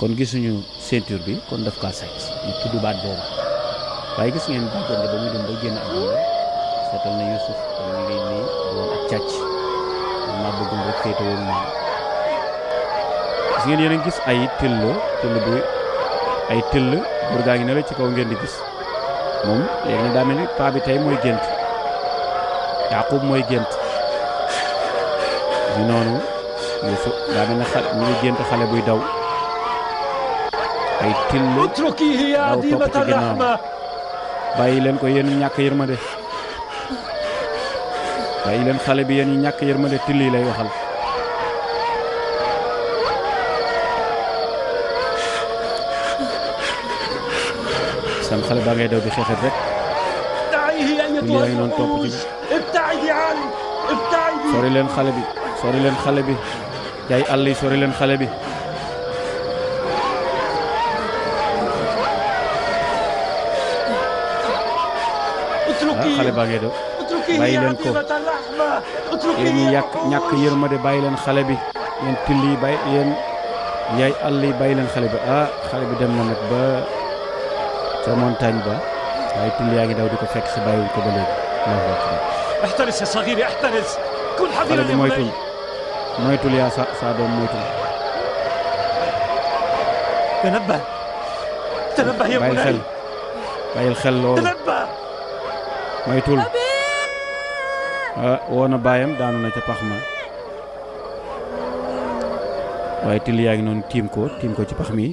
kon gisuñu ceinture bi kon daf kaa sàcc ñu tudd baat boobu waaye gis ngeen bàjjante ba mu dem ba génn àdduna seetal na Yuusuf kon ñu ngi nii doon ak càcc maa bëggul rek féetewoo moom gis ngeen yéen a gis ay till bi ay till góor gaa ngi ne la ci kaw ngeen di gis moom léegi daa mel ni paa bi tey mooy gént Yaaqub mooy gént di noonu Yuusuf daa mel ne xale ñu ngi gént xale buy daw ay till daw topp ci ginnaaw bàyyi leen ko yéen ñàkk yërmande bàyyi leen xale bi yéen ñàkk yërmande till yi lay waxal san xale baa ngay daw di xeexet rek till yaa ngi noonu topp ci sori leen xale bi jaay àll yi sori leen xale bi xale baa ngay daw bàyyi leen ko yéen ñi ñàkk yërmande bàyyi leen xale bi yéen till yi bàyyi yéen yaay àll yi bàyyi leen xale bi xale bi dem na nag ba ca montagne ba waaye till yaa ngi daw di ko fekk si bàyyiwuñ ko ba léegi احترس يا صغيري احترس كن حذرا xale bi moytul yaa sa doom moytul تنبه يا بني bàyyil xel loolu تنبه moytul woo na baayam daanu na ca pax ma waaye till yaa ngi noonu tiim ko ci pax mi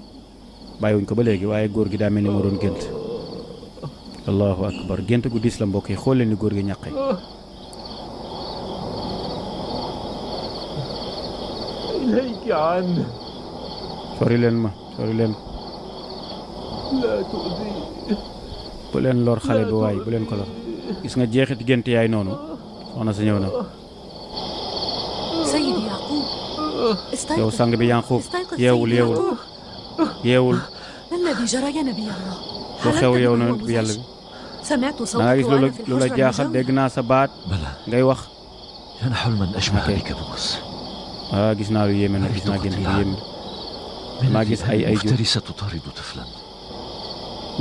bàyyiwuñ ko ba léegi waaye góor gi daa mel ni moo doon gént allahu akbar gént gu diis la mbokk yi xool leen ni góor gi ñàqe إليك عنه sori leen لا تؤذي bu leen lor xale bi waay bu leen ko lor gis nga jeexit gént yaay noonu soxna sa ñëw na سيدي يعقوب yow sang bi Yaaqub yeewul ما الذي جرى يا نبي الله lu xew yow na bi yàlla bi سمعت da صوتك nga gis وأنا في lu la الحجرة jaaxal المجاورة. dégg naa sa baat ngay wax كان حلما أشبه بكابوس gis naa lu yéeme nag gis naa gént lu yéeme من maa gis ay jur مفترسة تطارد طفلا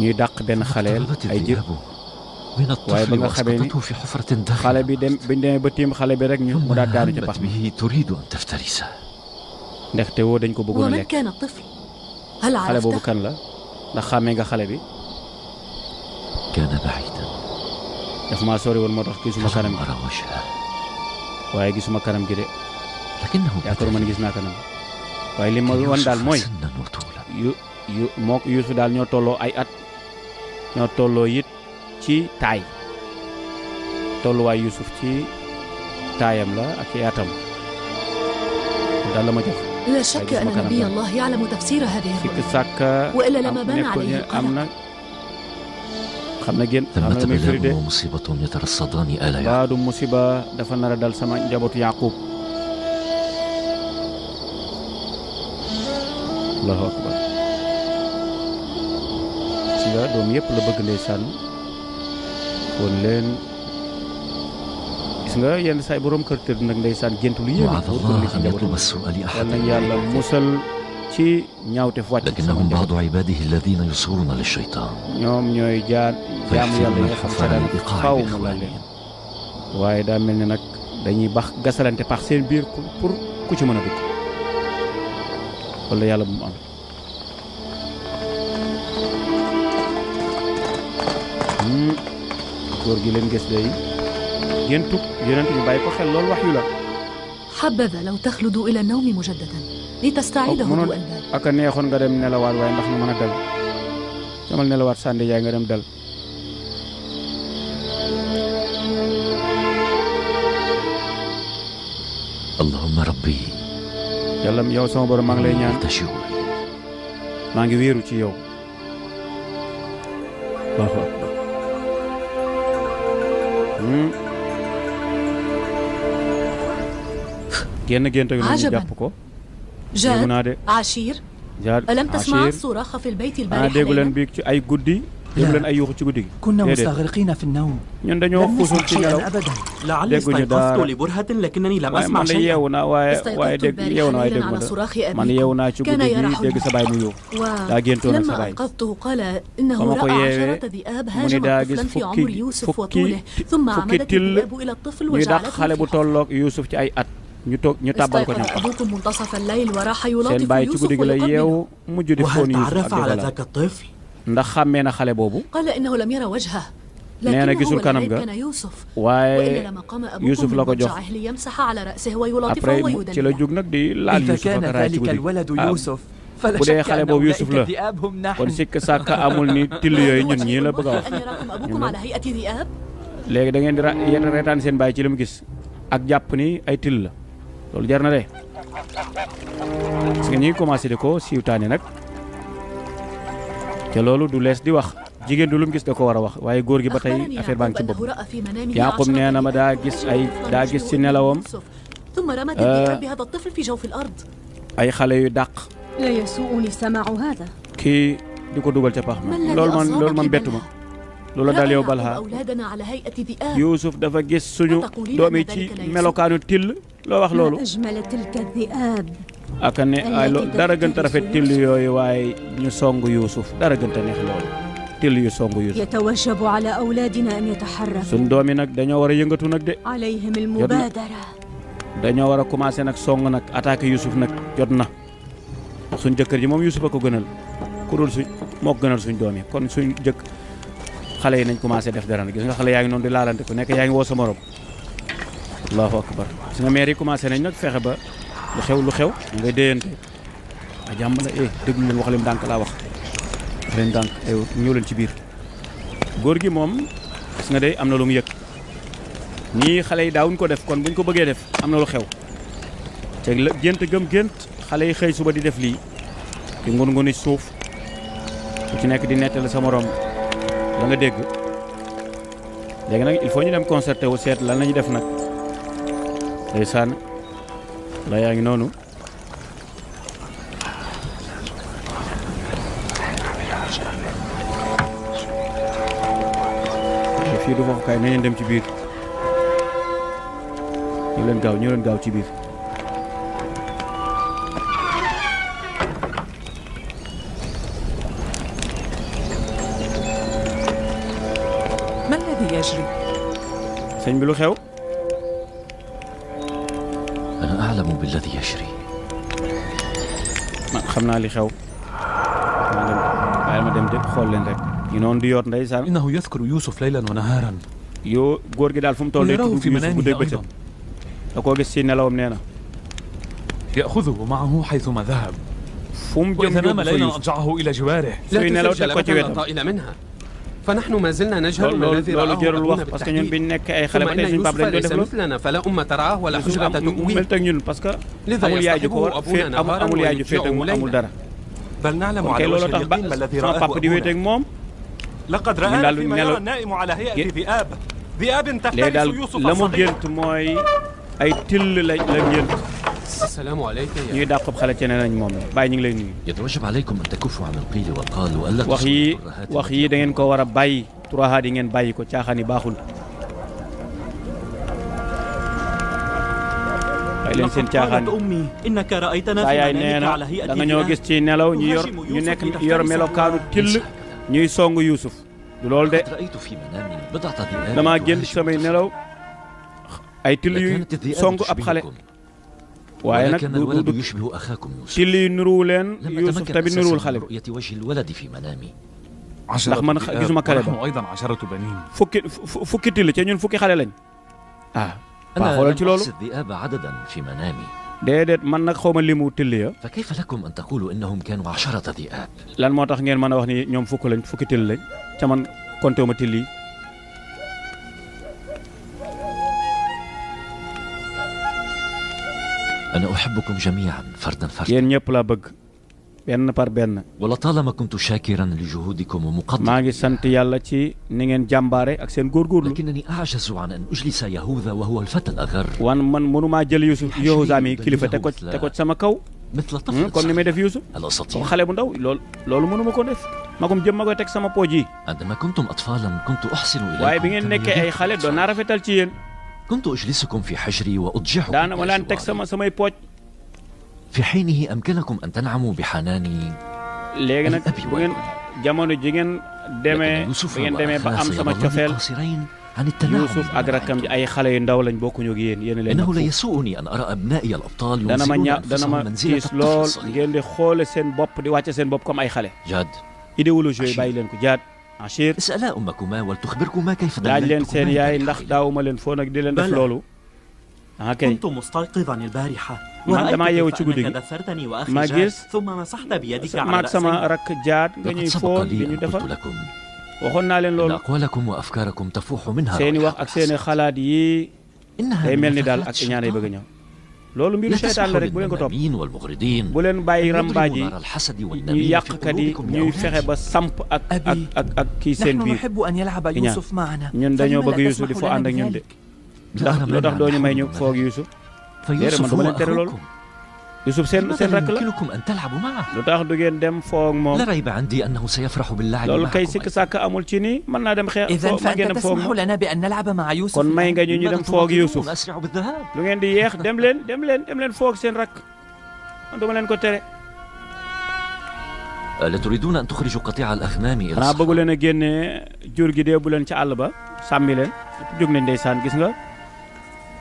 ñuy dàq benn xaleel اقتربت ay jur الذئاب من waaye ba الطفل nga xamee ni وأسقطته في حفرة xale داخل bi dem biñ demee ba tiim xale bi rek ñu mu daal daanu ci pax همت mi به تريد أن تفترسه ndaxte woo dañ ko bëggoon a ومن lekk كان الطفل هل xale boobu عرفته kan la ndax xàmmee nga xale bi كان بعيدا daf maa sori woon moo tax gisuma kanam فلم gi أرى وجهه waaye gisuma kanam gi de لكنه yaakaaruma ne gis naa kanam waaye li ma wan daal mooy سنا وطولا yu mook Yuusu daal ñoo tolloo ay at ñoo tolloo it ci taay tolluwaay Yuusuf ci taayam la ak ci atam daal la ma jox لا شك أن نبي الله يعلم تفسير هذه sikk الرؤيا sàkk وإلا لما بان nekkul عليه am na xam na génn xam ثمة na muy firi de بلاء ومصيبة يترصدان آل يعقوب baadu musiba dafa nar a dal sama njabootu Yaaqub allahu akbar si nga doom yëpp la bëgg ndeysaan woon leen gis nga yenn saay borom kër tëdd nag ndeysaan gént lu yéeme وعظ wóor ko li الله ci أن njabootu يطلب السوء yal لأحد nañ yàlla musal ci ñaawte fu wàcc ci sama لكنهم njaboot بعض عباده الذين يصورون للشيطان ñoom ñooy jaamu yàlla yi nga xam te daal faw mu la leen waaye daa mel ni nag dañuy bax gasalante pax seen biir pour ku ci mën a dugg wala yàlla bu mu am góor gi leen gis day géntug yonent ñu bàyyi ko xel loolu wax yu la حبذا لو تخلد إلى النوم مجددا لتستعيد هدوء البال ak a neexoon nga dem nelawaat waaye ndax nga mën a dal demal nelawaat sànni yaay nga dem dal اللهم ربي yàlla yow sama borom maa ngi lay ñaan ألتجئ maa ngi wéeru ci yow Allahu akbar génn gént gi noonu jàpp ko déggu naa جاد de عشير jaar ألم تسمع Achir الصراخ في البيت xanaa البارحة déggu leen ليلا؟ biig ci ay guddi déggu leen ay yuuxu ci guddi gi كنا مستغرقين في النوم ñun dañoo لم xuusul نسمع ci nelaw شيئا أبدا. لعلي dégguñu استيقظت dara لبرهة لكنني لم waaye أسمع man de شيئا. yeewu naa waaye dégg yeewu naa waaye dégg ma على صراخ man أبيكم yeewu naa ci كان guddi gi يرح dégg sa baay mu yuux daa géntoon ak sa ولما baay أنقذته قال إنه فما رأى كوية عشرة ذئاب mu ni هاجمت daa gis طفلا في عمر fukki يوسف وطوله ثم fukki عمدت till الذئاب إلى الطفل ñuy dàq وجعلته xale bu في tolloog Yuusuf ci ay at ñu tàbbal ko استيقظ ñam أبوكم منتصف الليل وراح seen يلاطف baay ci يوسف guddi gi la ويقبله yeewu mujj di وهل foon Yuusuf ak تعرف على di ذاك الطفل؟ ndax xàmmee na xale boobu قال إنه لم يرى وجهه nee na لكنه gisul kanam والعيب ga كان يوسف waaye وإلا لما قام Yuusuf أبوكم la ko من jox مضجعه ليمسح على رأسه ويلاطفه après ci la ويدلله jóg nag di laal إذا Yuusuf كان ak raay ci ذلك guddi الولد gi يوسف فلا bu dee شك xale أن boobu أولئك Yuusuf la الذئاب هم kon نحن. sikk sàkk amul ni till yooyu ñun ñii la bëgg a wax أن يراكم أبوكم على هيئة ذئاب léegi da ngeen di reetaan seen baay ci li mu gis ak jàpp ni ay till la loolu jar na de parce que ñi ngi commencé di ko siiwtaane nag te loolu du lees di wax jigéen du lu mu gis da ko war a wax waaye góor gi ba tey affaire baa ngi ci bopp Yaaqub nee na ma daa gis ci nelawam ثم رمت الذئاب بهذا الطفل في جوف الأرض ay xale yu dàq لا يسوءني سماع هذا. kii di ko dugal ca pax ma loolu man bettu ma loolu daal yow Balha أولادنا على هيئة ذئاب Yuusuf dafa gis suñu doom yi ci melokaanu till loo wax loolu ما أجمل تلك الذئاب. aka ne ay dara gën a rafet till yooyu waaye ñu song Yuusuf dara gën a neex loolu till yu song Yuusuf يتوجب على أولادنا أن يتحركوا. suñ doom yi nag dañoo war a yëngatu nag de عليهم المبادرة. dañoo war a commencé nag song nag attaqué Yuusuf nag jot na suñ jëkkër ji moom Yuusuf a ko gënal ku dul suñ moo ko gënal suñ doom yi kon suñ jëkk xale yi nañ commencé def dara nag gis nga xale yaa ngi noonu di laalante ku nekk yaa ngi woo sa morom allahu akbar gis nga maire yi commencé nañ nag fexe ba lu xew ñu ngay déyante a jàmm la déglu leen wax leen ndànk laa wax leen ndànk ay ñëw leen ci biir góor gi moom gis nga day am na lu mu yëg ñii xale yi daawuñ ko def kon buñ ko bëggee def am na lu xew te gént gëm gént xale yi xëy suba di def lii di ngun-nguni suuf ku ci nekk di nettali sa morom la nga dégg léegi nag il faut ñu dem concerté wu seet lan lañu def nag ndeysaan la yaa ngi noonu fii du foofu kaay nañu dem ci biir ñu leen gaaw ci biir ما الذي يجري؟ sëñ bi lu xew أنا أعلم بالذي يجري. man xam naa li xew ma dem xool leen rek ñu noonu di yoot ndeysaan إنه يذكر يوسف ليلا ونهارا. yoo góor gi daal fu mu toll ويراه tudd في Yuusuf bu dee منامه bëccëg أيضا. da koo gis ci nelawam nee na يأخذه معه حيثما ذهب. fu mu jëm وإذا نام yóbbu fa ليلا Yuusuf أضجعه إلى جواره. لا suy nelaw تسجل teg ko ci لنا wetam طائل منها فنحن ما زلنا نجهل ما الذي loolu رآه jarul wax أبونا parce que ñun بالتحديد. biñ nekk ay xale ثم ba إن tey suñu papa يوسف dañ doon ليس def loolu مثلنا فلا أم ترعاه ولا Yuusuf حجرة mu تؤويه mel teg ñun parce que لذا amul yaay ju ko war يصطحبه أبونا نهارا amul yaay ju féet ak ويضجعه moom amul ليلا. dara بل نعلم kon kay على loolu وجه tax اليقين ما الذي sama رآه papa di wéet ak أبونا. moom لقد من رآنا دال- فيما نلو- يرى النائم على هيئة ي- ذئاب. ذئاب léegi تفترس daal يوسف la mu الصغير. gént mooy ay till la gént السلام عليك يا ñuy dàqub xale ci ne nañ moom la bàyyi ñu ngi lay nuyu يتوجب عليكم أن تكفوا عن القيل والقال وألا wax yi تصلوا الترهات wax yi da ngeen ko war a bàyyi turahaat yi ngeen bàyyi ko caaxaan yi baaxul bàyyi leen seen لقد caaxaan قالت أمي إنك رأيتنا saa في yaay nee منامك na على هيئة da nga ñoo gis ذئاب. ci nelaw ñu nekk yor melokaanu till ñuy song Yuusuf du loolu de قد رأيت في منامي بضعة ذئاب damaa gént تهاجم samay nelaw ay till yu لكانت الذئاب song ab xale تشبهكم waaye nag ولكن الولد يشبه أخاكم يوسف. till yi nuruwu leen لم Yuusuf أتمكن tamit nuruwul أساسا xale من bi رؤية وجه الولد في منامي. عشرة من ذئاب gisuma kale ba. ونحن أيضا عشرة بنين. fukki till ca ñun fukki xale lañ ah waa أنا xoolal ci لم loolu أحسد الذئاب عددا في منامي. déedéet man nag xaw ma limu till ya فكيف لكم أن تقولوا إنهم كانوا 10 ذئاب؟ lan moo tax ngeen mën a wax ni ñoom fukk lañ fukki till lañ ca man compté wu ma till yi أنا أحبكم جميعا فردا فردا. yéen ñëpp laa bëgg benn par benn ولطالما كنت شاكرا لجهودكم ومقدرا maa ngi sant yàlla ci ni ngeen jàmbaare ak seen góorgóorlu لكنني أعجز عن أن أجلس يهوذا وهو الفتى الأغر wan man mënumaa jël Yuusuf Yahuza mi kilifa teg ko ci sama kaw مثل طفل comme ni may def Yuusuf هل comme أستطيع؟ xale bu ndaw loolu mënuma ko def magum jëm ma koy teg sama pooj yi عندما كنتم أطفالا كنت أحسن waaye bi إليكم ngeen nekkee ay xale doon naa rafetal ci yéen كنت أجلسكم في حجري وأضجعكم daana ma laan teg samay pooj في حينه أمكنكم أن تنعموا بحناني léegi nag bu ngeen jamono ji ngeen demee bi ngeen demee ba am sama cofeel عن التنعم Yuusuf ak rakkam ji ay xale yu ndaw lañ bokkuñu ak yéen yéen leen إنه لا يسوءني أن أرى أبنائي الأبطال dana ma ينزلون ña dana أنفسهم ma منزلة tiis lool الطفل ngeen di xoole seen bopp di wàcce seen bopp comme ay xale جاد idéologie yooyu bàyyi leen ko jaat Achir اسألا أمكما ولتخبركما كيف laaj leen seen دللتكما yaay ndax daawuma leen foo nag di leen def loolu ah kay كنت مستيقظا البارحة man damaa yeewu ورأيت ci guddi كيف gi أنك دثرتني وأخي ma جاد gis ثم مسحت بيدك على maag sama رأسي rakk jaat nga لقد ñuy سبق foon di لي ñu أن قلت defal لكم waxoon naa leen إن loolu أقوالكم وأفكاركم تفوح منها seeni wax رائحة ak seeni xalaat yi إنها day mel من ni daal نفحات ak iñaan ay bëgg a الشيطان. ñëw loolu mbiru لا seytaan la تسمحوا rek bu leen ko topp للنمامين والمغردين bu leen bàyyi rambaaj yi نار الحسد ñu والنميمة في yàqkat yi قلوبكم ñuy fexe لأولادي ba samp ak kii seen نحن biir نحب أن يلعب إنيان. يوسف معنا ñun dañoo فلما bëgg لا Yuusuf di تسمح foo لنا ànd ak ñun de بذلك؟ لا ndax أرى lu tax مانعاً doo ñu may ñu نحن foog ذلك. Yuusuf فيوسف duma هو leen tere loolu أخوكم Yuusuf seen لماذا لا rakk la يمكنكم أن تلعبوا معه lu tax du ngeen dem foog moom لا ريب عندي أنه سيفرح باللعب loolu kay معكم sikk sàkk amul ci nii mën naa dem xeex إذا foog ma ngeen فأنت dem foog تسمح moom لنا بأن نلعب مع يوسف kon may nga ñu لماذا dem foog Yuusuf تراقبون أسرع بالذهاب lu ngeen di yeex dem leen foog seen rakk man duma leen ko tere ألا تريدون أن تخرجوا قطيع الأغنام إلى xanaa bëggu الصحراء leen a génne jur gi dee bu leen ci àll ba sàmmi leen jóg nañ ndeysaan gis nga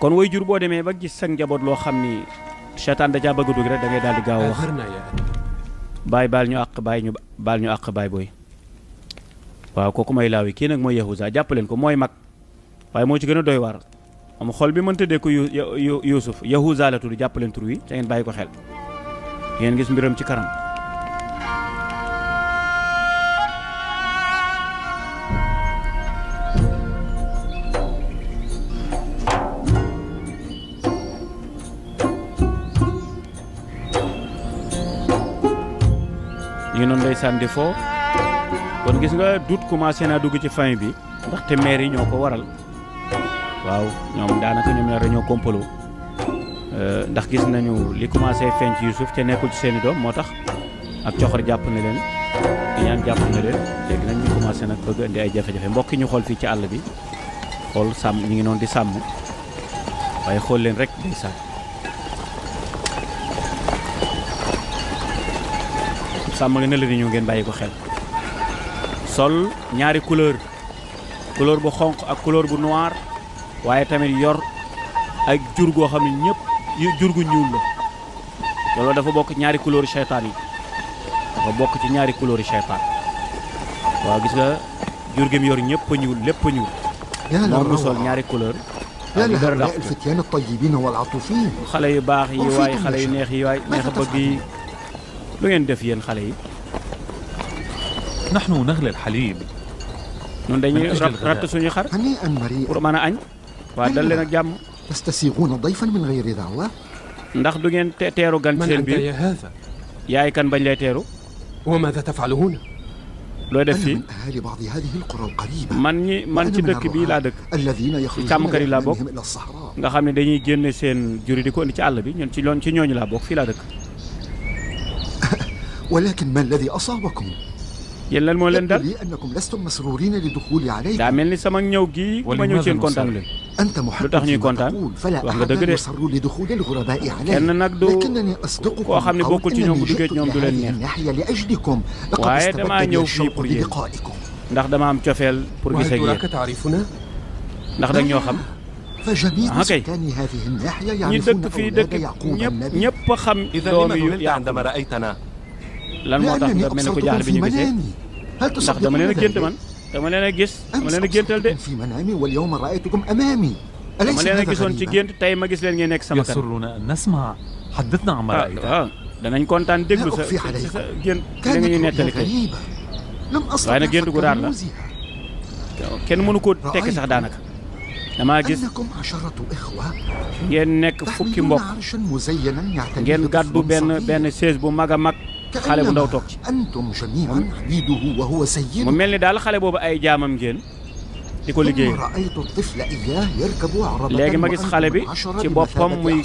kon way jur boo demee ba gis sa njaboot loo xam ni seytaan da caa bëgg a dugg rek da ngay daal di gaaw a wax أعذرنا يا أبي baay baal ñu àq baay ñu baal ñu àq baay booy waaw kooku mooy laaw yi kii nag mooy Yahuza jàpp leen ko mooy mag waaye moo ci gën a doy waar am xol bi mën tëddee ko Yuusuf Yahuza la tudd jàpp leen tur wi te ngeen bàyyi ko xel ngeen gis mbiram ci kanam ñu ngi noonu ndeysaan di foo kon gis nga doute commencé naa dugg ci famille bi ndaxte maire yi ñoo ko waral waaw ñoom daanaka ñoom ñaar dañoo kompaloo ndax gis nañu li commencé feeñ ci Youssouf te nekkul ci seeni doom moo tax ak coxor jàpp na leen ñaan jàpp na leen léegi nag ñu commencé nag bëgg indi ay jafe-jafe mbokk ñu xool fii ci àll bi xool sàmm ñu ngi noonu di sàmm waaye xool leen rek day sàmm sàmm nga ne la di ñëw ngeen bàyyi ko xel sol ñaari couleur bu xonq ak couleur bu noir waaye tamit yor ak jur goo xam ne ñëpp jur gu ñuul la loolu dafa bokk ci ñaari couleur seytaan yi dafa bokk ci ñaari couleur seytaan waaw gis nga jur gi mu yor ñëpp a ñuul lépp a ñuul moom mu sol ñaari couleur يا لهؤلاء الفتيان الطيبين والعطوفين xale yu baax yi waay xale yu neex yi waay neex a bëgg yi lu ngeen def yéen xale yi نحن نغلي الحليب ñun dañuy ratt suñu xar هنيئا مريئا pour mën a añ waaye dal leen ak jàmm تستسيغون ضيفا من غير دعوة ndax du ngeen teeru gan ci من seen أنت biir يا هذا؟ yaay kan bañ lay teeru وماذا تفعل هنا؟ looy def أنا fii من أهالي بعض هذه القرى القريبة man ci dëkk bii laa dëkk الذين يخرجون càmmkat yi laa bokk بأغنامهم إلى الصحراء nga xam ne dañuy génne seen juri di ko indi ci àll bi ñun ci ñooñu laa bokk fii laa dëkk ولكن ما الذي أصابكم؟ yéen lan moo leen يبدو dal لي أنكم لستم مسرورين لدخولي daa عليكم mel ni sama ñëw gii ma ñëw seen kontaan leen أنت lu محق tax ñuy فيما kontaan تقول فلا wax nga أحد dëgg de يسر لدخول الغرباء kenn عليه nag du لكنني أصدقكم koo xam ne بقول bokkul ci ñoom bu إنني duggee جئت ci ñoom du إلى leen هذه neex الناحية لأجلكم لقد waaye damaa استبد ñëw لي fii الشوق pour yéen بلقائكم ndax dama am cofeel pour gis ak وهل yéen تراك تعرفنا؟ ndax dag ñoo xam فجميع kay سكان هذه الناحية ñi يعرفون dëkk fii أولاد dëkk يعقوب ñëpp النبي ñëpp a xam إذا لما doomi ذهلت عندما رأيتنا؟ lan moo tax لأنني nga mel ne ko أبصرتكم jaaxle bi في ñu gisee منامي هل ndax dama تصدقون leen a gént ذلك؟ man dama leen a gis dama أمس leen a géntal de أبصرتكم في منامي واليوم رأيتكم أمامي dama أليس leen a هذا gisoon ci غريبا؟ gént tey ma gis leen ngeen nekk sama kanam يسرنا أن نسمع حدثنا عما رأيت waaw danañ kontaan déglu sa أخفي عليكم. sa gént li nga كانت ñuy رؤيا nettali tey غريبة لم waaye أستطع nag gént gu فك raar la رموزها kenn mënu ko tekki sax daanaka damaa gis أنكم عشرة إخوة ngeen nekk fukki تحملون mbokk عرشا مزينا يعتنيه ngeen gàddu طفل benn صغير. chaise bu mag a mag xale bu ndaw toog ci أنتم جميعا عبيده وهو mu سيده mel ni daal xale boobu ay jaamam ngeen di ko liggéey léegi ma gis xale bi ci boppam muy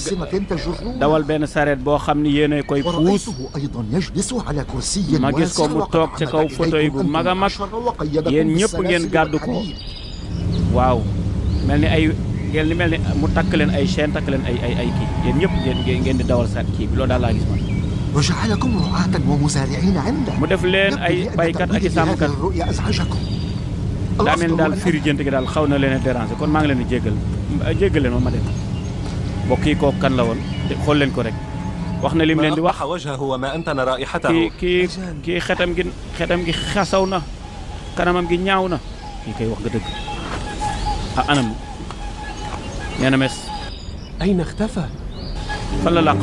dawal benn sareet boo xam ni yéen a koy puus ma gis ko mu toog ci kaw fauteuil bu mag a mag yéen ñëpp ngeen gàddu ko waaw mel ni ay mel ni mu takk leen ay chaîne takk leen ay kii yéen ñëpp ngeen di dawal sa kii bi loolu daal laa gis man. mu def leen ay baykat ak i sàmmkat daa mel ni daal firi gént gi daal xaw na leen a déranger kon maa ngi leen di jéggal leen ma dem mbokk yi kooku kan la woon xool leen ko rek wax na lim leen di wax kii xetam gi xasaw na kanamam gi ñaaw na kii koy wax nga dëgg anam nee na mes أين اختفى؟ fan la làq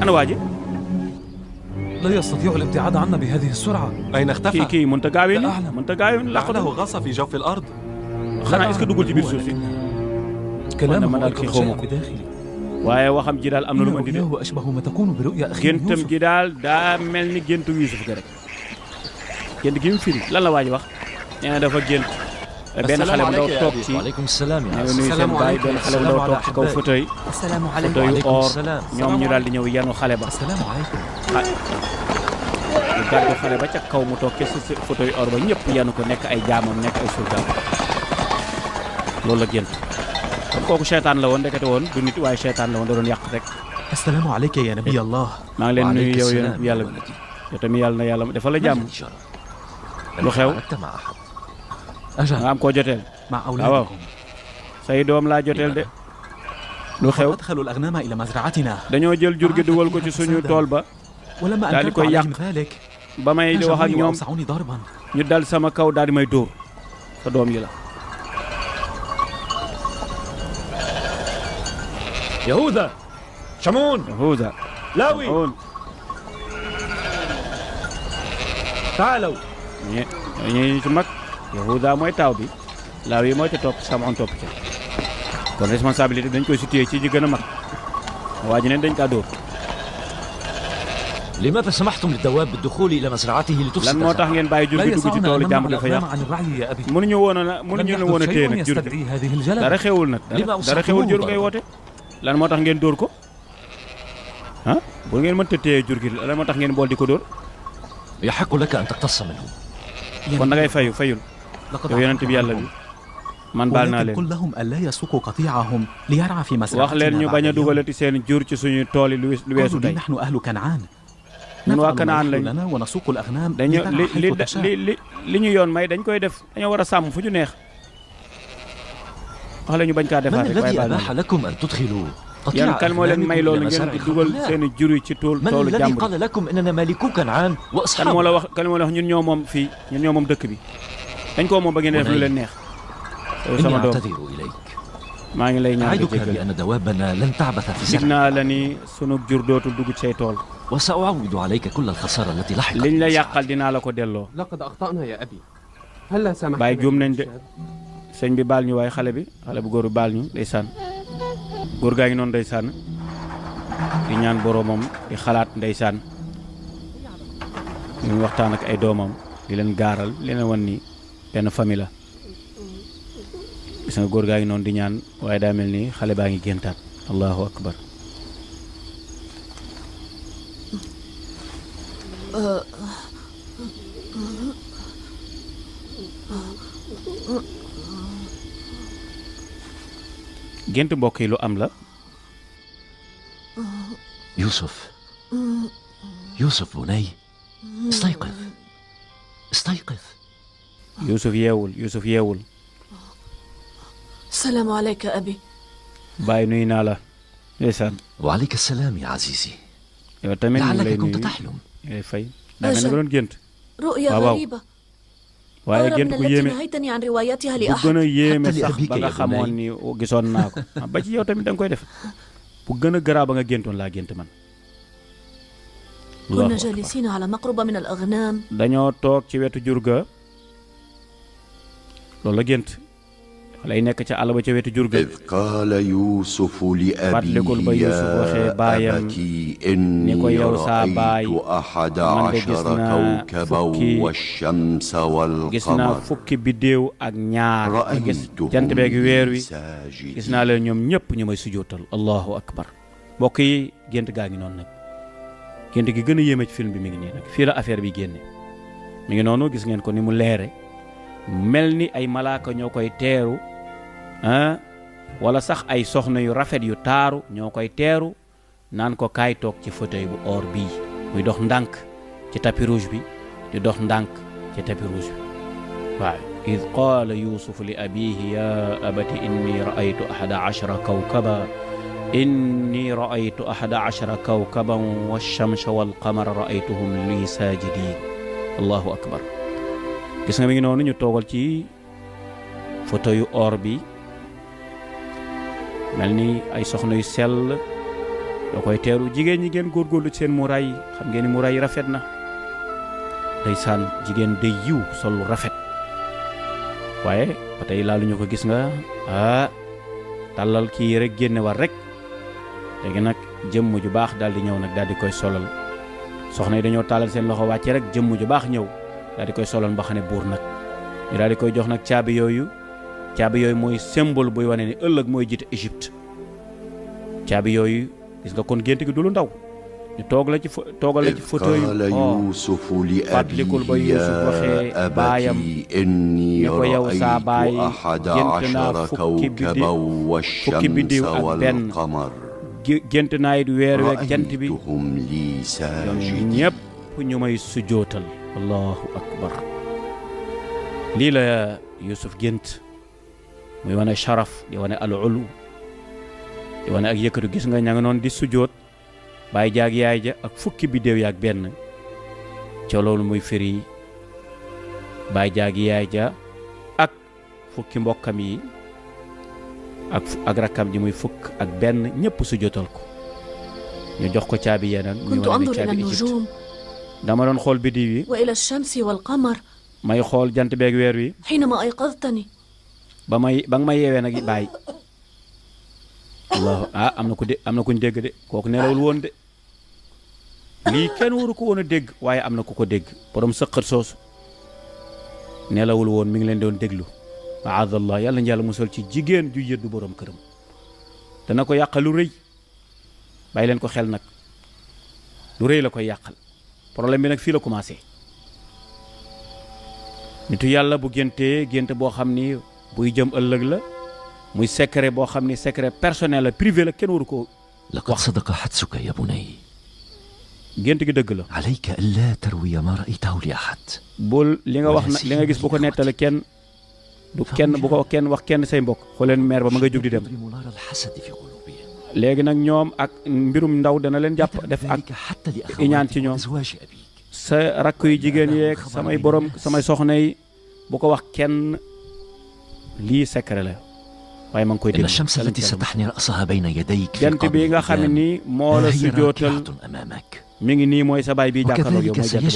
ana waa ji لا يستطيع الابتعاد عنا بهذه السرعة. أين اختفى؟ kii mënta gaawee ni لعله غص في جوف الأرض. xanaa est-ce que duggul ci biir suuf si كلامه daal kii xawma ko waaye waxam ji daal am na lu ma indi de أشبه ما تكون برؤيا أخيه géntam gi daal daa mel ni géntu Yuusuf ga rek gént gi mu firi lan la waa ji wax nee na dafa gént benn xale bu ndaw toog ci waaleykum salaam nuyu seen baay benn xale bu ndaw toog ci kaw fauteuil or ñoom ñu daal di ñëw yanu xale ba ñu gàddu xale ba ca kaw mu toog ci fauteuil or ba ñëpp yanu ko nekk ay jaamam nekk ay surgaam loolu la gént kon kooku seytaan la woon ndekete woon du nit waaye seytaan la woon da doon yàq rek. assalaamu alayka ya nabi Allah. maa ngi leen nuyu yow yàlla bi yow tamit yàlla na yàlla defal la jàmm. lu xew nga am koo joteel. waaw say doom laa joteel de. lu xew dañoo jël jur gi dugal ko ci suñu tool ba daal di koy yàq ba may di wax ak ñoom ñu dal sama kaw daal di may dóor sa doom yi la. يهوذا شمعون يهوذا لاوي تعالوا ñi ci mag Yahuda mooy taaw bi Laawi mooy te topp Sam'oon topp ci kon responsabilité dañ koy situé ci ñi gën a mag waa ji neen dañ kaa dóor. لماذا سمحتم للدواب بالدخول إلى مزرعته لتفسد؟ lan moo tax ngeen bàyyi jur gi dugg ci toolu jàmbur dafa yàq mënuñu woon a téye nag jur gi dara xewul nag dara xewul jur ngay woote lan moo tax ngeen dóor ko ah bu ngeen mënta téye jur gi lan moo tax ngeen bool di ko dóor. يحق لك أن تقتص منه. kon da ngay fayul yow yonent bi yàlla bi man baal naa leen wax leen ñu bañ a dugalati seen jur ci suñu tool yi lu weesu tey ñun waa Kanaan lañ dañu li ñu yoon may dañ koy def dañoo war a sàmm fu ñu neex wax la ñu bañ kaa defaat rek waaye baal naa leen yan kan moo leen may loolu ngeen di dugal seen jur yi ci toolu jàmbur kan moo la wax ñun ñoo moom fii ñun ñoo moom dëkk bi dañ koo moom ba ngeen def lu leen neex sama doom maa ngi lay ñaan di jégal dig naa la ni sunu jur dootul dugg ci say tool liñ la yàqal dinaa la ko delloo bàyyi juum nañ de sëñ bi baal ñu waaye xale bu góor bi baal ñu ndeysaan góor gaa ngi noonu ndeysaan di ñaan boroomam di xalaat ndeysaan ñu waxtaan ak ay doomam di leen gaaral li leen wan ni benn famille la gis nga góor gaa ngi noonu di ñaan waaye daa mel ni xale baa ngi géntaat allahu akbar gént mbokk yi lu am la. يوسف بني استيقظ استيقظ. يوسف yeewul. السلام عليك أبي. baay nuyu naa la. ndeysaan. وعليك السلام يا عزيزي. yow tamit ñu ngi lay لعلك كنت تحلم. fay daa mel ni nga doon gént. رؤيا غريبة. waaye gént bu yéeme نهيتني عن رواياتها bu لأحد. gën a yéeme sax ba nga xamoon ni gisoon naa ko ba ci yow tamit da nga koy def bu gën a garaaw ba nga géntoon laa gént man. كنا جالسين على مقربة من الأغنام. dañoo toog ci wetu jur ga loolu la gént lay nekk ca àll ba ca wetu jur ga إذ قال يوسف fàttalikul ba Yuusuf waxee لأبيه baayam أبت ni إني ko yow saa baay رأيت أحد man de gis عشر naa كوكبا fukki والشمس gis naa والقمر fukki biddéew ak ñaar ma gis jant beeg weer wi gis naa leen ñoom ñëpp ñu may sujootal allahu akbar mbokk yi gént gaa ngi noonu nag gént gi gën a yéeme ci film bi mi ngi nii nag fii la affaire bi génne mi ngi noonu gis ngeen ko ni mu leere mel ni ay malaaka ñoo koy teeru wala sax ay soxna yu rafet yu taaru ñoo koy teeru naan ko kaay toog ci fauteuil bu or bii muy dox ndànk ci tapis rouge bi di dox ndànk ci tapis rouge bi waaw id qaala yuusufu li abihi ya abati inni raaytu ahada ashara kawkaban walchamsa walqamara raaytuhum li saajidin allahu akbar gis nga mi ngi noonu ñu toogal ci fauteuil yu or bi mel ni ay soxna yu sell doo koy teeru jigéen ñi ngeen góorgóorlu ci seen muraay yi xam ngeen ni muraay yi rafet na ndeysaan jigéen day yiw sol lu rafet waaye ba tey laaluñu ko gis nga tàllal kii rek génne war rek léegi nag jëmm ju baax daal di ñëw nag daal di koy solal soxna yi dañoo tàllal seen loxo wàcce rek jëmm ju baax ñëw daal di koy solal mbaxane buur nag ñu daal di koy jox nag caabi yooyu mooy symbole buy wane ni ëllëg mooy jiite Égypte caabi yooyu gis nga kon gént gi du lu ndaw ñu toogal la ci fauteuil fàttalikul ba Yuusuf waxee baayam ni ko yow saa baay gént naa fukki biddiw ak benn gént naa it weer weeg jant bi ñoom ñëpp ñu may sujootal allahu akbar lii la Yuusuf gént muy wane sharaf di wane al ulu di wane ak yëkkatu gis nga ña nga noonu di sujoot baay jaag yaay ja ak fukki biddéew yaag benn ca loolu muy firi baay jaag yaay ja ak fukki mbokkam yi ak rakkam ji muy fukk ak benn ñëpp sujootal ko ñu jox ko caabi yee nag ñu wane caabi Égypte dama doon xool biddiw yi wa ila shamsi wal qamar may xool jant beeg weer wi xiinama ayqadtani ba nga may yeewee nag bàyyi allah am na kuñ dégg de kooku nelawul woon de lii kenn waru ko woon a dégg waaye am na ku ko dégg borom sëqat soosu nelawul woon mi ngi leen doon déglu maadallah yàlla na yàlla musal ci jigéen ju yëddu borom këram dana ko yàqal lu rëy bàyyi leen ko xel nag lu rëy la koy yàqal problème bi nag fii la commencé nitu yàlla bu géntee gént boo xam ni buy jëm ëllëg la muy secret boo xam ni secret personnel la privé la kenn waru ko لقد صدق حدسك يا بني gént gi dëgg la عليك ألا تروي ما رأيته لأحد bul li nga wax na li nga gis bu ko nettale kenn du kenn bu ko kenn wax kenn say mbokk xooleen meer ba ma nga jóg di dem léegi nag ñoom ak mbirum ndaw dana leen jàpp def ak iñaan ci ñoom sa rakk yu jigéen yeeg samay soxna yi bu ko wax kenn lii secret la waaye ma ngi koy dégg الشمس التي ستحني رأسها بين يديك في jant bi nga xam ne nii moo la sujootal mi ngi nii mooy sa baay bi jàkkaarloo yow mooy jant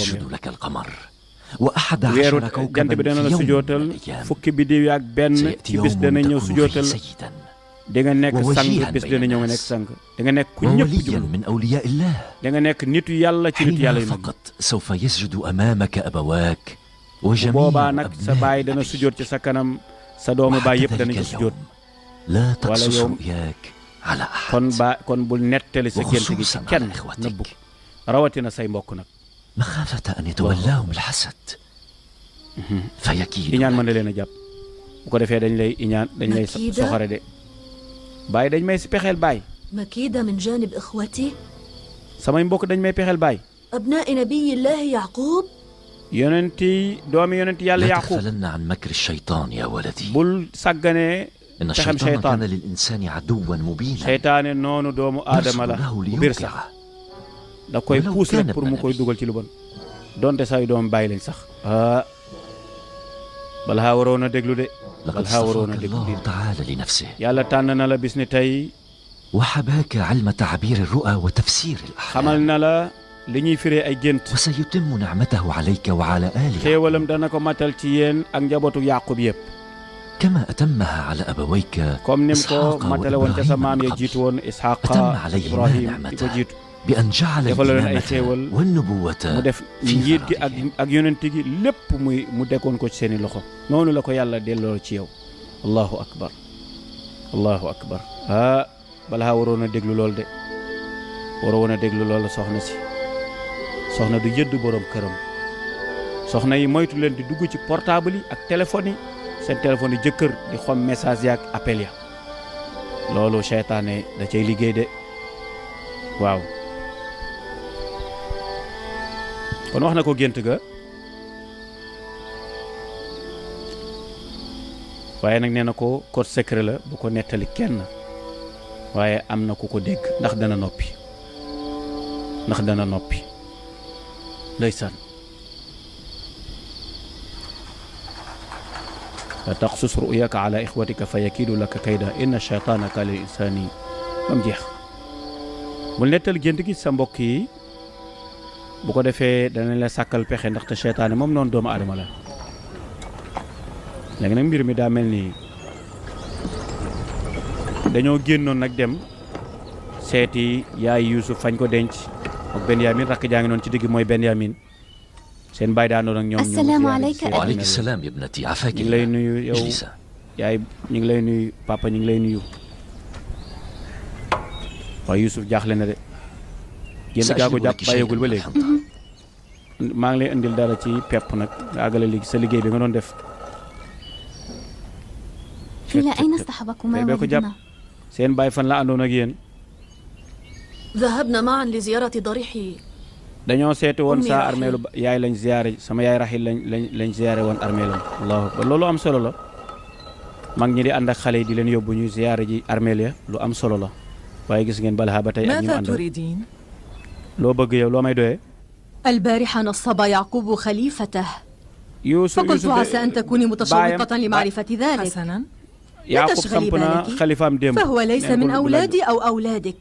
boobu weeru jant bi dana la sujootal fukki biddiw ak benn ci bis dana ñëw sujootal di nga nekk sang bis dana ñëw nga nekk sang di nga nekk ku ñëpp jublu di nga nekk nitu yàlla ci nitu yàlla yu mag boobaa nag sa baay dana sujoot ci sa kanam sa doomu baay yëpp danañ ko sujoot wala yow kon bul nettali sa gént gi ci kenn nëbbu rawatina say mbokk nag iñaan mën na leen a jàpp bu ko defee dañ lay iñaan dañ lay soxore de baay dañ may si pexeel baay makida min janib ikhwati samay mbokk dañ may pexeel baay abnaa'i nabiyillahi yaqub doomi yonenti yàlla yaqub bul sàgganee pexem seytaane noonu doomu aadama la bu biir sax da koy puus rek pour mu koy dugal ci lu bon donte say doom bàyyi lañ sax bala xaa waroon a déglu de bala xaa waroon a déglu yàlla tànn na la bis ni tey xamal na la li ñuy firee ay gént xéewalam dana ko matal ci yéen ak njabootu yaqub yëpp كما أتمها على أبويك إسحاق وإبراهيم من قبل أتم عليهما نعمته بأن جعل الإمامة والنبوة في فرائه lépp mu dekkoon ko ci seeni loxo noonu la ko yàlla delloo ci yow allahu akbar allahu akbar balaa waroon a déglu lool de waroon a déglu lool soxna si soxna du yëdd borom këram soxna yi moytu leen di dugg ci portable yi ak téléphone yi seen téléphone yi jëkkër di xom message ya ak appel ya loolu seytaane da cay liggéey de waaw kon wax na ko gént ga waaye nag nee na ko code secret la bu ko nettali kenn waaye am na ku ko dégg ndax dana noppi ndeysaan la taqsus ru'yaka ala ixwatika fa yakiidu laka kayda inna shaytaana kaana lil insaani bam jeex bul nettali gént gi sa mbokk yi bu ko defee danañ la sàkkal pexe ndaxte seytaane moom noonu doomu aadama la léegi nag mbir mi daa mel ni dañoo génnoon nag dem seeti yaay Yuusuf fañ ko denc ak Benyamin rakk jaa ngi noonu ci digg mooy Benyamin seen baay daandoon ak ñoom. assalaamu alayka. waaleykum salaam ya ibnati afaak. ñu ngi lay nuyu yow yaay ñu ngi lay nuyu papa ñu ngi lay nuyu waaye Yuusuf jaaxle na de. génn gaa ko jàpp bàyyeegul ba léegi maa ngi lay indil dara ci pepp nag nga àggale léegi sa liggéey bi nga doon def. إلى أين اصطحبكما والدنا؟ seen baay fan la àndoon ak yéen. ذهبنا معا لزيارة ضريح dañoo seeti woon sa armeelu yaay lañ ziyaare sama yaay Raxil lañ ziyaare woon armeelam allahu akbar loolu am solo la mag ñi di ànd ak xale yi di leen yóbbu ñu ziyaare ji armeel ya lu am solo la waaye gis ngeen Balha ba tey ak ñu àndal loo bëgg yow loo may doyee. البارحة نصب يعقوب خليفته يوسف فقلت عسى أن تكوني متشوقة لمعرفة ذلك. حسنا لا تشغلي بالك فهو ليس من أولادي أو أولادك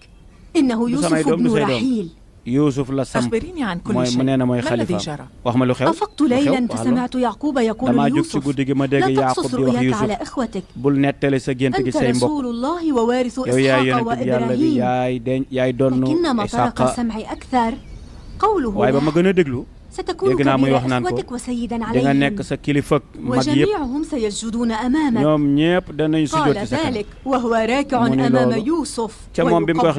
إنه يوسف ابن رحيل. يوسف لا سم أخبريني عن كل شيء ما الذي جرى. أفقت ليلا فسمعت يعقوب يقول ليوسف لا تقصص رؤياك على إخوتك أنت رسول الله ووارث إسحاق وإبراهيم لكنما طرق سمعي أكثر قوله ستكون كبير إخوتك وسيدا عليهم وجميعهم سيسجدون أمامك. قال ذلك وهو راكع أمام يوسف ويقبلوها.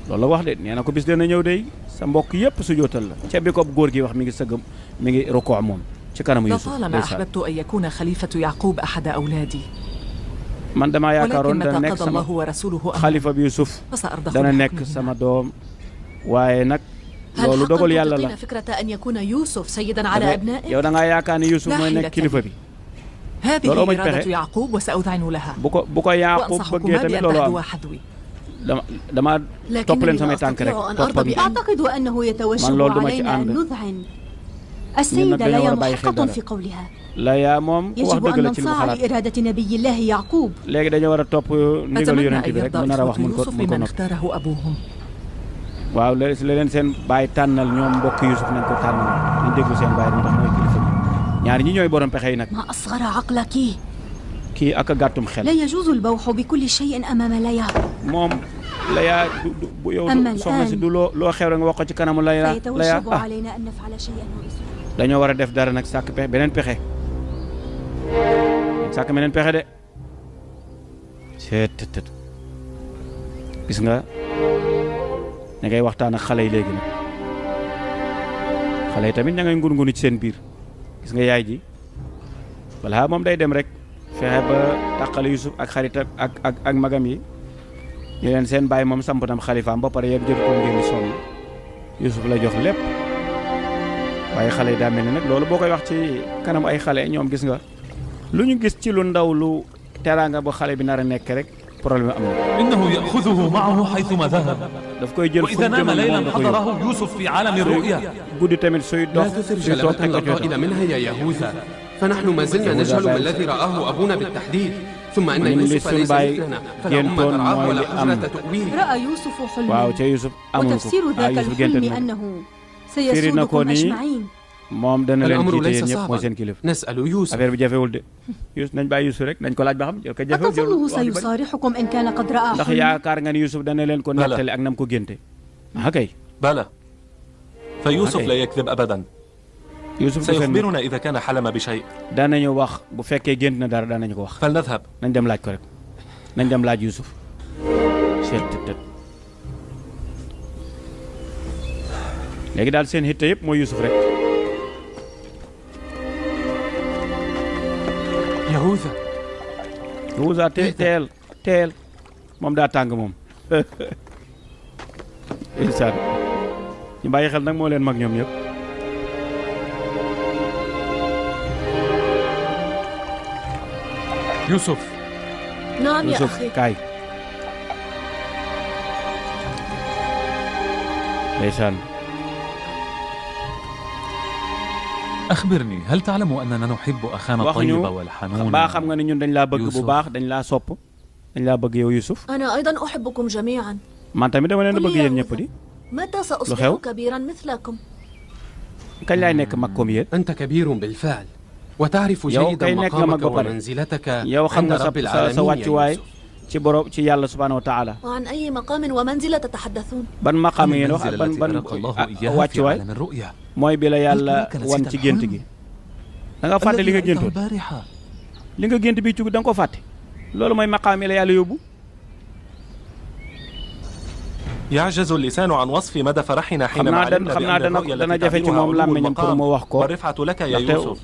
loolu la wax de nee na ko bis dana ñëw de sa mbokk yëpp su jootal la ca bi ko góor gi wax mi ngi sëgg mi ngi rokoo moom ci kanamu Yuusuf. لطالما أحببت أن يكون خليفة يعقوب أحد أولادي. man damaa yaakaaroon dana nekk sama xalifa bi Yuusuf dana nekk sama doom waaye nag loolu dogal yàlla la. yow da ngaa yaakaar ne Yuusuf mooy nekk kilifa bi. loolu mooy pexe bu ko Yaaqub bëggee tamit loolu am dama topp leen samay tànk rek topp ak أعتقد أنه يتوشب علينا أن نذعن. السيدة ليا محقة في قولها. Laya moom wax dëgg la ci li mu xalaat إرادة نبي الله يعقوب. léegi dañoo war a topp ndigal yonent bi rek mu nar a wax mun ko noppi. waaw léegi la leen seen baay tànnal ñoom mbokk Yuusuf nañ ko tànnal ñu déglu seen baay ndax mooy kilifa bi ñaar ñi ñooy borom pexe yi nag. ما أصغر عقلك. kii ak a gàttum xel. لا يجوز البوح بكل شيء أمام ليا. moom Laya bu yow soxna si du loo xew rek nga wax ko ci kanamu Laya. سيتوجب علينا أن نفعل شيئا ورسولا. dañoo war a def dara nag sàkk pexe beneen pexe sàkk beneen pexe de seet gis nga da ngay waxtaan ak xale yi léegi nag xale yi tamit ña ngay ngurngunu ci seen biir gis nga yaay ji Balha moom day dem rek fexe ba tàqale Yuusuf ak xaritam ak magam yi di leen seen bàyyi moom samp tam xalifaam ba pare yéen jël ko ngeen sonn Yuusuf la jox lépp waaye xale yi daa mel ni nag loolu boo koy wax ci kanam ay xale ñoom gis nga lu ñu gis ci lu ndaw lu teraanga ba xale bi nar a nekk rek problème am na. innahu yaxuduhu maahu xaytuma dahab. daf koy jël fu mu jëm moom da koy xadarahu Yuusuf fi aalami ru'ya. guddi tamit suy dox suy toog ak ko jot. منها يا يهوذا فنحن ما زلنا نجهل ما الذي رآه أبونا بالتحديد ثم أن يوسف ليس مثلنا فلهم رآه ولا أجرة تؤويل. رأى يوسف حلما وتفسير ذاك الحلم أنه سيسودكم أجمعين moom dana leen jiite yéen ñëpp mooy seen kilifa. نسأل يوسف. affaire bi jafewul de Yusuf nañ bàyyi Yusuf rek nañ ko laaj ba xam jël ko jafewul. أتظنه سيصارحكم إن كان قد رأى ndax yaakaar nga ni Yusuf dana leen ko nettali ak nam ko génte. ah kay. بلى فيوسف لا يكذب أبدا. Yusuf سيخبرنا إذا كان حلم بشيء. danañu wax bu fekkee gént na dara danañu ko wax. فلنذهب. nañ dem laaj ko rek nañ dem laaj Yusuf. léegi daal seen hitte yëpp mooy Yusuf rek. Yahuza teel moom daa tàng moom. insaan ñu bàyyi xel nag moo leen mag ñoom ñëpp. يوسف. نعم يا Yusuf أخي. kaay. ndeysaan. أخبرني هل تعلم أننا نحب أخانا الطيب والحنون؟ baa xam nga ni ñun dañ laa bëgg bu baax dañ laa sopp dañ laa bëgg yow Yusuf. أنا أيضا أحبكم جميعا. man tamit dama leen a bëgg yéen ñëpp di. متى سأصبح كبيرا مثلكم؟ kañ laay nekk mag comme yéen. أنت كبير بالفعل وتعرف جيدا مقامك ومنزلتك عند رب العالمين يا يوسف. ci borom ci yàlla subhanahu wa taala. وعن أي مقام ومنزلة تتحدثون؟ ban maqaam ngeen wax ban wàccuwaay mooy bi la yàlla wan ci gént gi. da nga fàtte li nga géntoon li nga gént bi ci da nga ko fàtte loolu mooy maqaam yi la yàlla yóbbu. يعجز اللسان عن وصف مدى فرحنا حينما علمنا بأن الرؤيا التي تعلمها علو المقام والرفعة لك يا يوسف.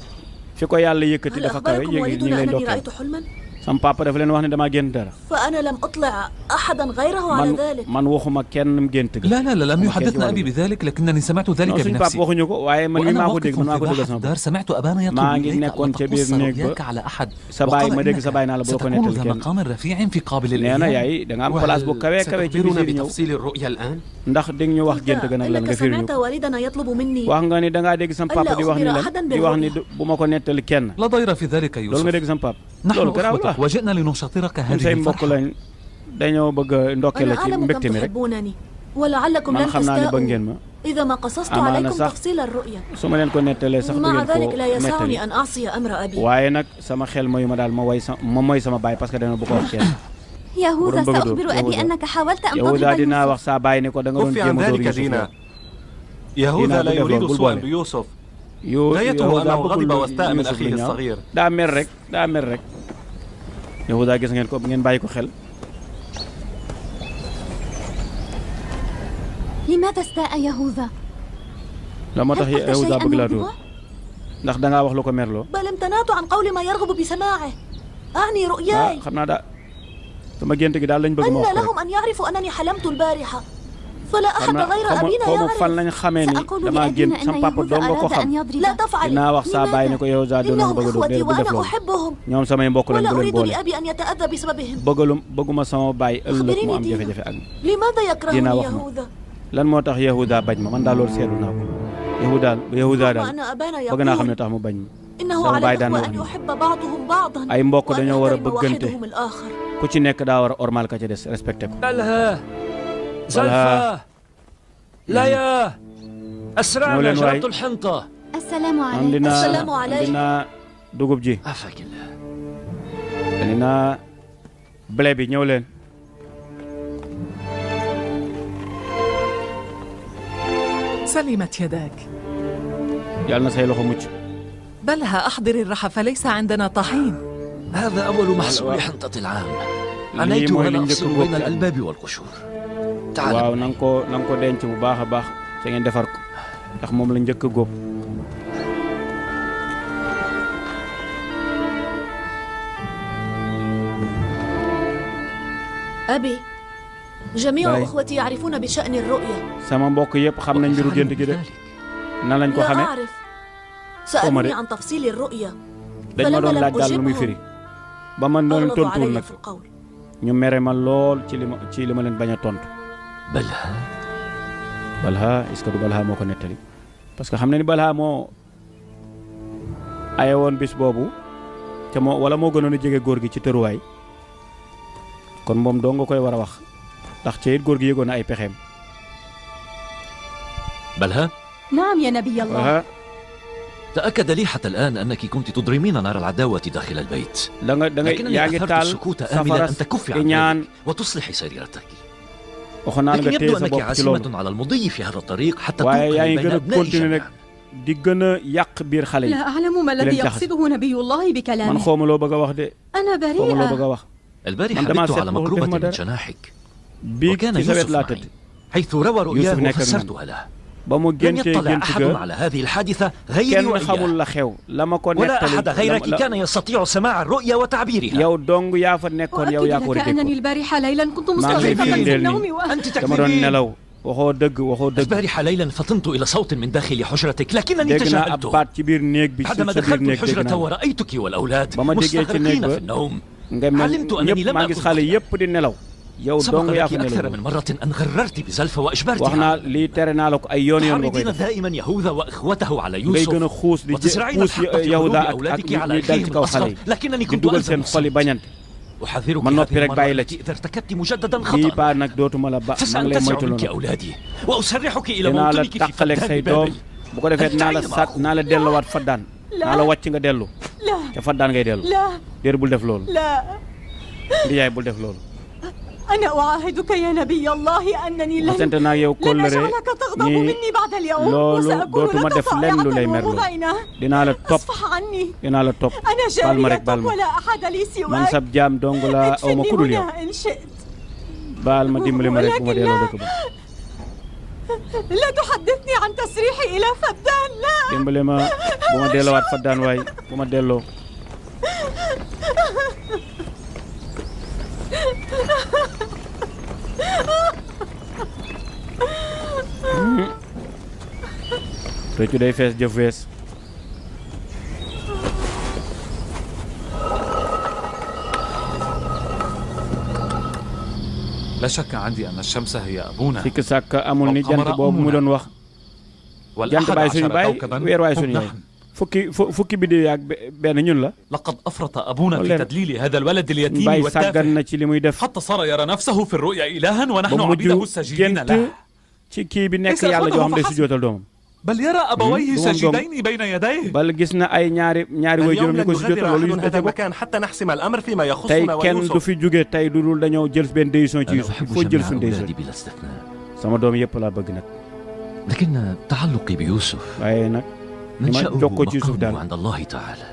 fi ko yàlla yëkkati dafa kawe yéegi ñu ngi lay ndokkeel. sama papa dafa leen wax ne damaa gént dara. فأنا لم أطلع أحدا غيره على ذلك. man waxuma kenn gént ga. لا لم يحدثنا أبي بذلك لكنني سمعت ذلك بنفسي. suñu papa waxuñu ko waaye man mii maa ko dégg man maa ko dégg sama bopp. سمعت أبانا يطلب إليك أن تقص رؤياك على أحد. sa baay ma dégg sa baay naa la boo ko nettal kenn. مقام رفيع في قابل nee na yaay da nga am place bu kawe kawe ci biir ñëw. بتفصيل الرؤيا الآن؟ ndax dégg ñu wax gént ga nag lan nga firi ñu. سمعت والدنا يطلب مني. wax nga ni da ngaa dégg sama papa di wax ni lan di wax ni bu ma ko nettali kenn. لا ضير في ذلك يوسف. loolu nga dégg sama papa. نحن أخوتك وجئنا لنشاطرك هذه الفرحة. dañoo bëgg a ndokkee la ci mbégte mi rek man xam naa ne bëgg ngeen ma amaana sax su ma leen ko nettalee sax du ngeen ko nettali waaye nag sama xel mayu ma daal ma mooy sama baay parce que dana bu ko wax kenn. يهوذا سأخبر أبي أنك حاولت أن تضرب يهوذا dinaa wax saa baay ne ko da nga doon jéem a dóor Yusuf. يهوذا لا يريد سوءا بيوسف. غايته أنه غضب واستاء من أخيه الصغير. daa mer rek Yahuda gis ngeen ko ngeen bàyyi ko xel. لماذا استاء يهوذا؟ la moo tax Yahuda bëgg laa dóor ndax da ngaa wax lu ko merloo. بل امتنعت عن قول ما يرغب بسماعه. أعني رؤياي. xam naa sama gént gi daal lañ bëgg ma wax ko rek. لهم أن يعرفوا أنني حلمت البارحة. فلا أحد غير أبينا يعرف. fan lañ xamee ni damaa gént sama papa doon nga ko xam. لا تفعل. dinaa wax saa baay ne ko Yahuda doon na bëgg a dóor bu def loolu. ñoom samay mbokk lañ bu leen boole. ولا أريد لأبي أن يتأذى بسببهم. bëgguma sama baay ëllëg mu am jafe-jafe ak. لماذا يكرهني يهوذا؟ lan moo tax Yahuda bañ ma man daal loolu seetlu naa ko. Yahuda daal bëgg naa xam ne tax mu bañ ma. sama baay daan wax ni ay mbokk dañoo war a bëggante ku ci nekk daa war a ormal ka ca des respecté ko. زلفة ليا أسرعنا جربت الحنطة. السلام عليكم. السلام عليكم. عندنا dugub ji. عافاك الله. عندنا blé bi ñëw leen. سلمت يداك. yàlla na say loxo mucc. بلها أحضر الرحى فليس عندنا طحين. هذا أول محصول حنطة العام. عنيت وأنا أفصل بين الألباب والقشور. waaw na nga ko denc bu baax a baax te ngeen defar ko ndax moom la njëkk a góob. أبي جميع أخوتي يعرفون بشأن الرؤيا. sama mbokk yëpp xam nañ mbiru gént gi de nan lañ ko xamee. لا أعرف. سألوني عن تفصيل الرؤيا. dañ ma doon laaj daal lu muy firi ba man doon tontuwul nag ñu mere ma lool ci li ma leen bañ a tontu. Balha est-ce que du Balha moo ko nettali parce que xam na ni Balha moo aye woon bis boobu te wala moo gënoon a jege góor gi ci tëruwaay kon moom doo nga koy war a wax ndax ci it góor gi yëgoon na ay pexeem. Balha. نعم يا نبي الله. تأكد لي حتى الآن أنك كنت تضرمين نار العداوة داخل البيت، لكنني أثرت السكوت آملا أن تكفي عن ذلك وتصلحي سريرتك. لكن يبدو أنك عازمة على المضي في هذا الطريق حتى توقعي بين أبناء الجميع. لا أعلم ما الذي يقصده نبي الله بكلامه. أنا بريئة. البارحة بت على مقربة من جناحك، وكان يوسف معي حيث روى رؤياه وفسرتها له. لم يطلع أحد على هذه الحادثة غيري وإياه، ولا أحد غيرك كان يستطيع سماع الرؤيا وتعبيرها. وأكد أنني البارحة ليلا كنت مستغرقا في النوم أنت تكذبين. البارحة ليلا فطنت إلى صوت من داخل حجرتك، لكنني تجاهلته. بعدما دخلت الحجرة ورأيتك والأولاد مستغرقين في النوم، علمت أنني لم أكن سبق لك أكثر من مرة أن غررت بزلفة وأجبرتها، تحرضين دائما يهوذا وإخوته على يوسف وتزرعين الحق في قلوب أولادك على أخيهم الأصغر، لكنني كنت ألزم أحذرك هذه المرة التي إذا ارتكبت مجددا خطأ فسأنتزع منك أولادي وأسرحك إلى موطنك في فدان بابل. لا أنا أعاهدك يا نبي الله أنني لن أجعلك تغضب مني بعد اليوم، وسأكون لك طائعة ومذعنة. اصفح عني، أنا جارية ولا أحد لي سواك. ادفني هنا إن شئت، ولكن لا تحدثني عن تسريحي إلى فدان. لا réccu day fees jëf wees. لا شك عندي أن الشمس هي أبونا. sikk sàkk amul ni jant boobu mu doon wax. jant baay suñu baay weer waay suñu yaay. fukki biddew yaak benn ñun la. لقد أفرط أبونا في تدليل هذا الولد اليتيم والتافه حتى صار يرى نفسه في الرؤيا إلها ونحن عبيده الساجدين له. ci kii bi nekk yàlla joo xam ne si jootal doomam. بل يرى أبويه ساجدين بين يديه. bal gis na ay ñaari waajuram ñu ko si jootal loolu هذا المكان حتى نحسم الأمر فيما يخصنا ويوسف. tey kenn du fi jóge tey du dul dañoo jël benn décision ci Youssouf. il faut jël suñu décision. sama doom yëpp laa bëgg nag. لكن تعلقي بيوسف waaye nag ni ma jokkoo ci Youssouf daal عند الله تعالى.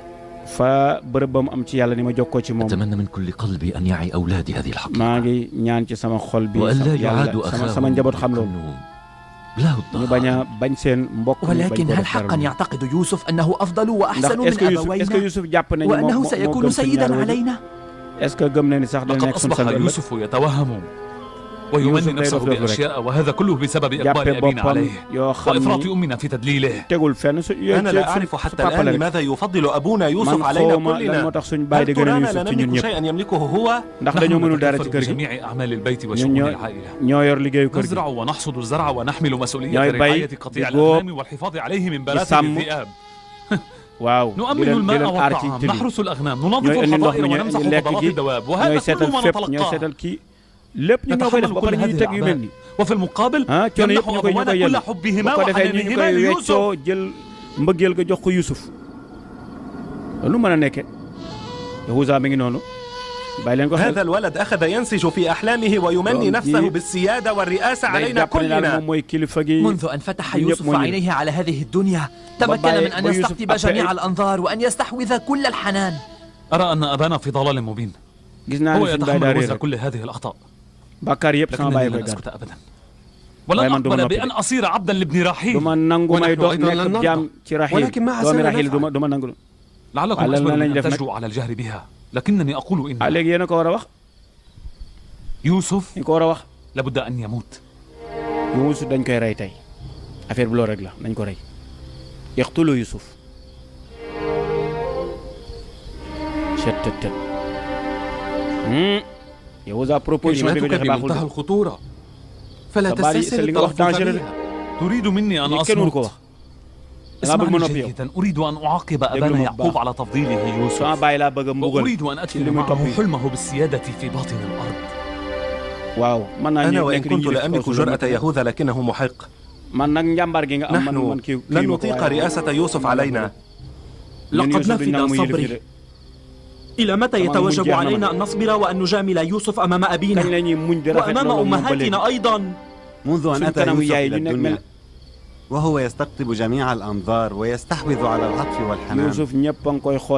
fa bërëb ba mu am ci yàlla ni ma jokkoo ci moom. أتمنى من كل قلبي أن يعي أولادي هذه الحقيقة. maa ngi ñaan ci sama xol bi sama njaboot xam loolu. ñu bañ a bañ seen mbokk. ولكن هل حقا يعتقد يوسف أنه أفضل وأحسن من أبوينا؟ est-ce que Youssouf jàpp nañu وأنه سيكون سيدا علينا؟ est-ce que gëm na ni sax dana nekk suñu sang. لقد أصبح يوسف يتوهم ويمني نفسه بأشياء، وهذا كله بسبب إقبال أبينا عليه وإفراط أمنا في تدليله. أنا لا أعرف حتى الآن لماذا يفضل أبونا يوسف علينا كلنا. هل ترانا لا نملك شيئا يملكه هو؟ نحن نتكفل بجميع أعمال البيت وشؤون العائلة، نزرع ونحصد الزرع ونحمل مسؤولية رعاية قطيع الأغنام والحفاظ عليه من بلاثم الذئاب. نؤمن الماء والطعام، نحرس الأغنام، ننظف الحظائر ونمسح فضلات الدواب، وهذا كله ما نتلقاه. lépp ñu ñoo koy def ba pare ñuy teg yu mel ni وفي المقابل يمنح أبوانا كل حبهما وحنانهما ليوسف. jël mbëggeel ga jox ko Youssouf. lu mën a nekke Yahuza mi ngi noonu. هذا الولد أخذ ينسج في أحلامه ويمني نفسه بالسيادة والرئاسة علينا كلنا. منذ أن فتح يوسف عينيه على هذه الدنيا تمكن من أن يستقطب جميع الأنظار وأن يستحوذ كل الحنان. أرى أن أبانا في ضلال مبين، هو يتحمل وزر كل هذه الأخطاء، لكنني لن أسكت أبدا ولن أقبل بأن أصير عبدا لابن رحيل. ونحن أيضا لن نرضى، ولكن مع سنة نفعل. لعلكم أجبرون أن تجرؤوا على الجهر بها، لكنني أقول إن يوسف لابد أن يموت. يوسف dañ koy rey tey affaire bi loolu rek la nañ ko rey. يقتلوا يوسف. شتت. يهوذا بروبوزيشن بمنتهى الخطورة، فلا تستسهل الطرف فيها. تريد مني أن أصمت؟ اسمعني جيدا، أريد أن أعاقب أبانا يعقوب على تفضيله يوسف، وأريد أن أدخل معه حلمه بالسيادة في باطن الأرض. أنا وإن كنت لأملك جرأة يهوذا لكنه محق. نحن لن نطيق رئاسة يوسف علينا، لقد نفد صبري. إلى متى يتوجب علينا أن نصبر وأن نجامل يوسف أمام أبينا وأمام أمهاتنا أيضا؟ منذ أن أتى يوسف إلى الدنيا وهو يستقطب جميع الأنظار ويستحوذ على العطف والحنان.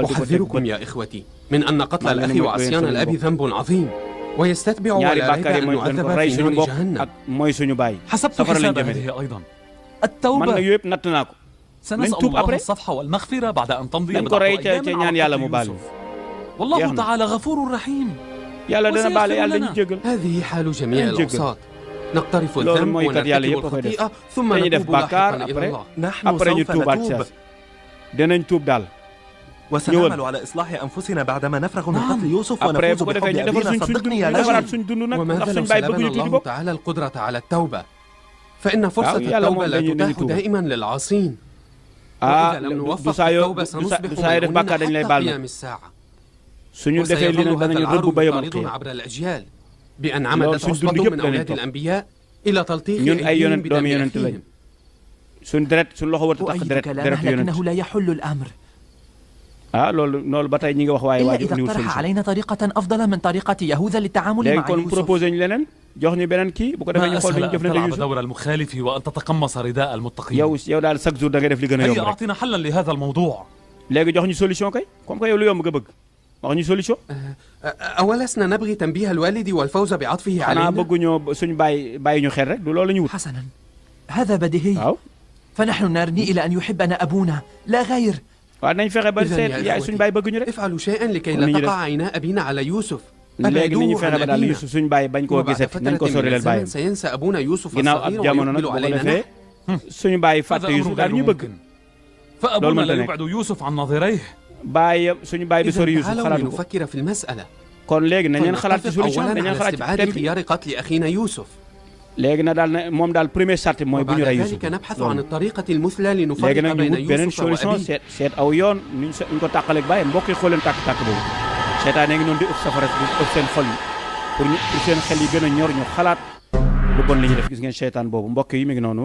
أحذركم يا إخوتي من أن قتل الأخ وعصيان الأب ذنب عظيم ويستتبع ولا ريب أن نعذب في نار جهنم. حسبت حساب هذه أيضا. التوبة سنسأل الله الصفح والمغفرة بعد أن تمضي بضعة أيام على قتل يوسف. والله تعالى غفور رحيم. هذه حال جميع العصاة. نقترف الذنب ونرتكب الخطيئة ثم نتوب لاحقا إلى الله. نحن سوف نتوب وسنعمل على إصلاح أنفسنا بعدما نفرغ من قتل يوسف ونفوز بحب أبينا. صدقني يا لجن. وماذا لو سلبنا الله تعالى القدرة على التوبة؟ فإن فرصة التوبة لا تتاح دائما للعاصين. وإذا لم نوفق التوبة سنصبح ملعونين حتى قيام الساعة. وسيظل هذا العار مطاردون عبر الأجيال بأن عمدت عصبة من أولاد الأنبياء إلى تلطيخ أيديهم بدم أخيهم. أؤيد كلامه لكنه لا يحل الأمر. إلا إذا اقترح علينا طريقة أفضل من طريقة يهوذا للتعامل مع يوسف. ما أسهل أن تلعب دور المخالف وأن تتقمص رداء المتقين. هيا أعطنا حلا لهذا الموضوع. أولسنا نبغي تنبيه الوالد والفوز بعطفه علينا؟ حسنا، هذا بديهي. فنحن نرني إلى أن يحبنا أبونا لا غير. افعلوا شيئا لكي لا تقع عينا أبينا على يوسف. أبعدوه عن أبينا. وبعد فترة من الزمن سينسى أبونا يوسف الصغير ويقبل علينا هذا أمر ممكن. فأبونا لا يبعد يوسف عن نظيريه. إذن تعالوا لنفكر في المسألة. فلنتفق أولا على استبعاد خيار قتل أخينا يوسف. وبعد ذلك نبحث عن الطريقة المثلى لنفرق بين يوسف وأبيه. seytaane ngi noonu di ëpp safara di ëpp seen xol yi pour seen xel yi gën a ñor ñu xalaat lu bon li ñuy def. gis ngeen seytaan boobu mbokk yi mi ngi noonu